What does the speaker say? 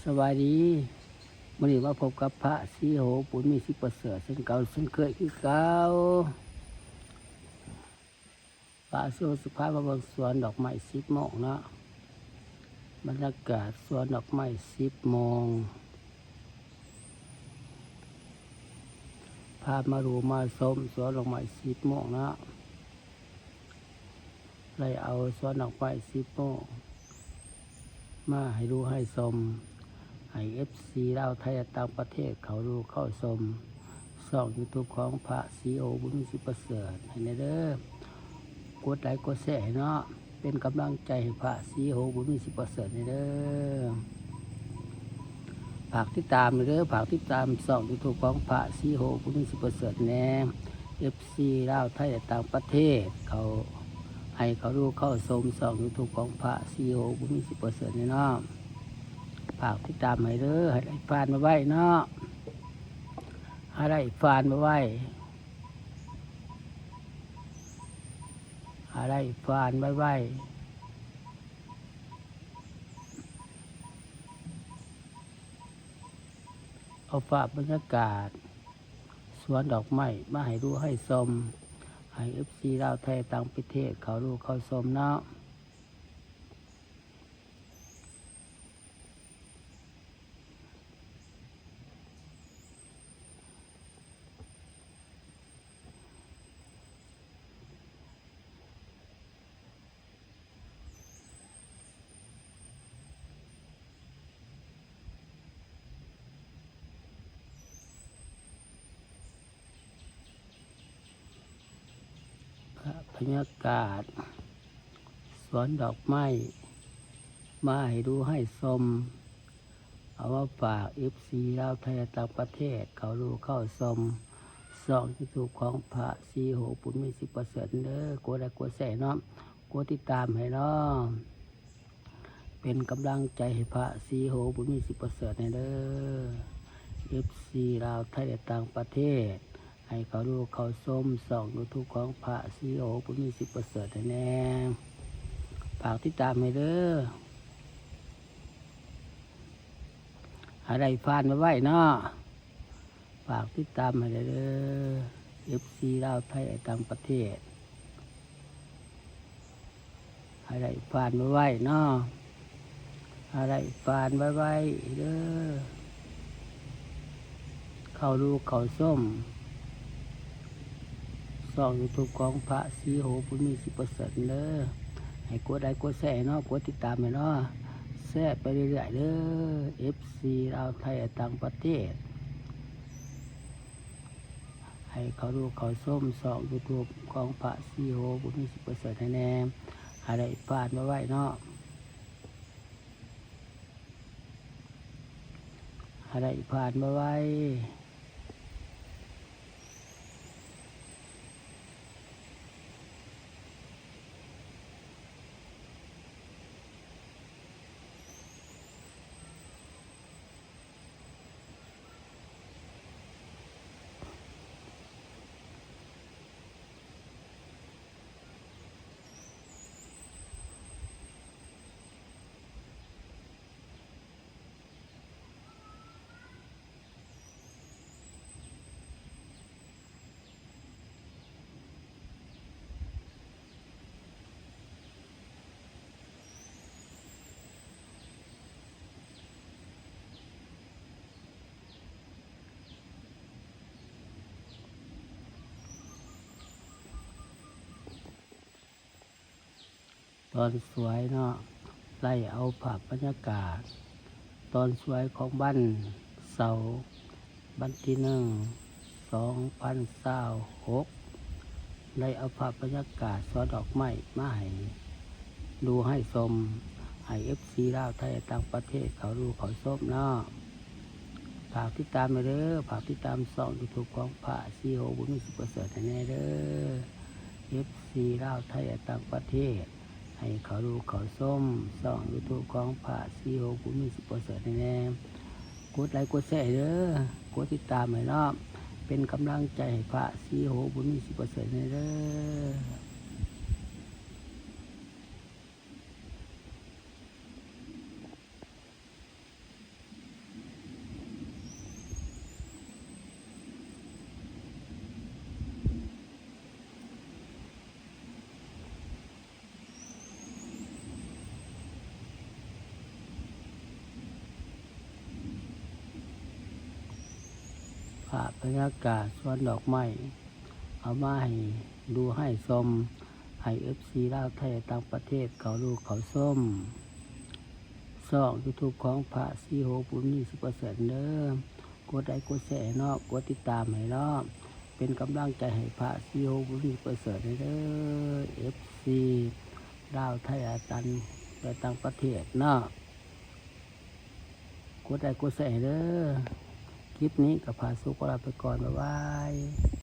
ສະບາຍດີ ມື້ນີ້ມາພົບກັບພະສີໂຫ ບຸນມີ ສິບປະເສີດ ເຊັ່ນເກົ່າເຊັ່ນເຄີຍຄືເກົ່າ. ພະສີໂຫຊິພາມາເບິ່ງສວນດອກໄມ້ ສິບໂມງເນາະ, ບັນຍາກາດສວນດອກໄມ້ ສິບໂມງ. ພາມາດູມາຊົມສວນດອກໄມ້ ສິບໂມງເນາະ. ໄດ້ເອົາສວນດອກໄມ້ ສິບໂມງ ມາໃຫ້ດູໃຫ້ຊົມ ໃຫ້ເອັຟຊີລາວ ໄທ ແລະ ຕ່າງປະເທດ ເຂົ້າດູເຂົ້າຊົມຊ່ອງຢູທູບຂອງພະສີໂຫ ບຸນມີ ສິບປະເສີດ ໃຫ້ແດ່ເດີ. ກົດໄລກ໌ ກົດແຊໃຫ້ເນາະ, ເປັນກຳລັງໃຈໃຫ້ພະສີໂຫ ບຸນມີ ສິບປະເສີດ ແດ່ເດີ. ຝາກຕິດຕາມແດ່ເດີ, ຝາກຕິດຕາມຊ່ອງຢູທູບຂອງພະສີໂຫ ບຸນມີ ສິບປະເສີດ ແດ່. ເອັຟຊີລາວ ໄທ ແລະ ຕ່າງປະເທດ ເຂົາ ໃຫ້ເຂົາດູເຂົ້າຊົມຊ່ອງຢູທູບຂອງພະສີໂຫ ບຸນມີ ສິບປະເສີດ ແດ່ເນາະ. ຝາກຕິດຕາມໃຫ້ເດີ, ໃຫ້ໄດ້ຟານໄວໆເນາະ, ໃຫ້ໄດ້ຟານໄວໆ, ໃຫ້ໄດ້ຟານໄວໆ. ເອົາພາບບັນຍາກາດສວນດອກໄມ້ມາໃຫ້ດູໃຫ້ຊົມ ໃຫ້ເອັຟຊີລາວ ໄທ ຕ່າງປະເທດ ເຂົ້າດູເຂົ້າຊົມເນາະ. ພາບບັນຍາກາດສວນດອກໄມ້ ມາໃຫ້ດູໃຫ້ຊົມ. ເອົາມາຝາກເອັຟຊີລາວ ໄທ ແລະ ຕ່າງປະເທດ ເຂົ້າດູເຂົ້າຊົມຊ່ອງຢູທູບຂອງພະສີໂຫ ບຸນມີ ສິບປະເສີດ ເດີ. ກົດໄລກ໌ ກົດແຊເນາະ, ກົດຕິດຕາມໃຫ້ເນາະ, ເປັນກຳລັງໃຈໃຫ້ພະສີໂຫ ບຸນມີ ສິບປະເສີດ ແດ່ເດີ. ເອັຟຊີລາວ ໄທ ແລະ ຕ່າງປະເທດ ໃຫ້ເຂົ້າດູເຂົ້າຊົມຊ່ອງຢູທູບຂອງພະສີໂຫ ບຸນມີ ສິບປະເສີດ ໃຫ້ແດ່. ຝາກຕິດຕາມໃຫ້ເດີ, ໃຫ້ໄດ້ຟານໄວໆເນາະ. ຝາກຕິດຕາມໃຫ້ແດ່ເດີ ເອັຟຊີລາວ ໄທ ແລະ ຕ່າງປະເທດ. ໃຫ້ໄດ້ຟານໄວໆເນາະ, ໃຫ້ໄດ້ຟານໄວໆເດີ. ເຂົ້າດູເຂົ້າຊົມຊ່ອງຢູທູບຂອງພະສີໂຫ ບຸນມີ ສິບປະເສີດ ເດີ. ໃຫ້ກົດໄລກ໌ ກົດແຊໃຫ້ເນາະ, ກົດຕິດຕາມໃຫ້ເນາະ, ແຊໄປເລື້ອຍໆເດີ ເອັຟຊີລາວ ໄທ ແລະ ຕ່າງປະເທດ. ໃຫ້ເຂົ້າດູເຂົ້າຊົມຊ່ອງຢູທູບຂອງພະສີໂຫ ບຸນມີ ສິບປະເສີດ ໃຫ້ແດ່. ໃຫ້ໄດ້ຟານໄວໆເນາະ, ໃຫ້ໄດ້ຟານໄວໆ. ຕອນສວຍເນາະ, ໄລ່ເອົາພາບບັນຍາກາດຕອນສວຍຂອງວັນເສົາ ວັນທີໜຶ່ງ ສອງພັນຊາວຫົກ ໄດ້ເອົາພາບບັນຍາກາດສວນດອກໄມ້ມາໃຫ້ດູໃຫ້ຊົມ ໃຫ້ເອັຟຊີລາວ ໄທ ຕ່າງປະເທດເຂົາດູເຂົາຊົມເນາະ. ຝາກຕິດຕາມແດ່ເດີ, ຝາກຕິດຕາມຊ່ອງຢູທູບຂອງພະສີໂຫ ບຸນມີ ສິບປະເສີດ ໃຫ້ແດ່ເດີ. ເອັຟຊີລາວ ໄທ ແລະ ຕ່າງປະເທດ ໃຫ້ເຂົາດູເຂົາຊົມຊ່ອງຢູທູບຂອງພະສີໂຫ ບຸນມີ ສິບປະເສີດ ໃຫ້ແດ່. ກົດໄລກ໌ ກົດແຊເດີ, ກົດຕິດຕາມໃຫ້ເນາະ, ເປັນກຳລັງໃຈໃຫ້ພະສີໂຫ ບຸນມີ ສິບປະເສີດ ໃຫ້ແດ່ເດີ. ບບັນຍາກາດສວນດອກໄມ້ ເອົາມາໃຫ້ດູໃຫ້ຊົມ ໃຫ້ເອັຟຊີລາວໄທຕ່າງປະເທດເຂົ້າດູເຂົ້າຊົມ ຊ່ອງຢູທູບຂອງພະສີໂຫບຸນມີສຸປະເສີດເດີ. ກົດໄລກົດແຊໃຫ້ເນາະ ກົດຕິດຕາມໃຫ້ເນາະ ເປັນກຳລັງໃຈໃຫ້ພະສີໂຫບຸນມີສຸປະເສີດເດີ ເອັຟຊີລາວໄທອາຕັນ ແລະ ຕ່າງປະເທດເນາະ ກົດໄລກົດແຊໃຫ້ເດີ. ຄລິບນີ້ກໍພະສຸຂໍລາໄປກ່ອນ ບາຍບາຍ.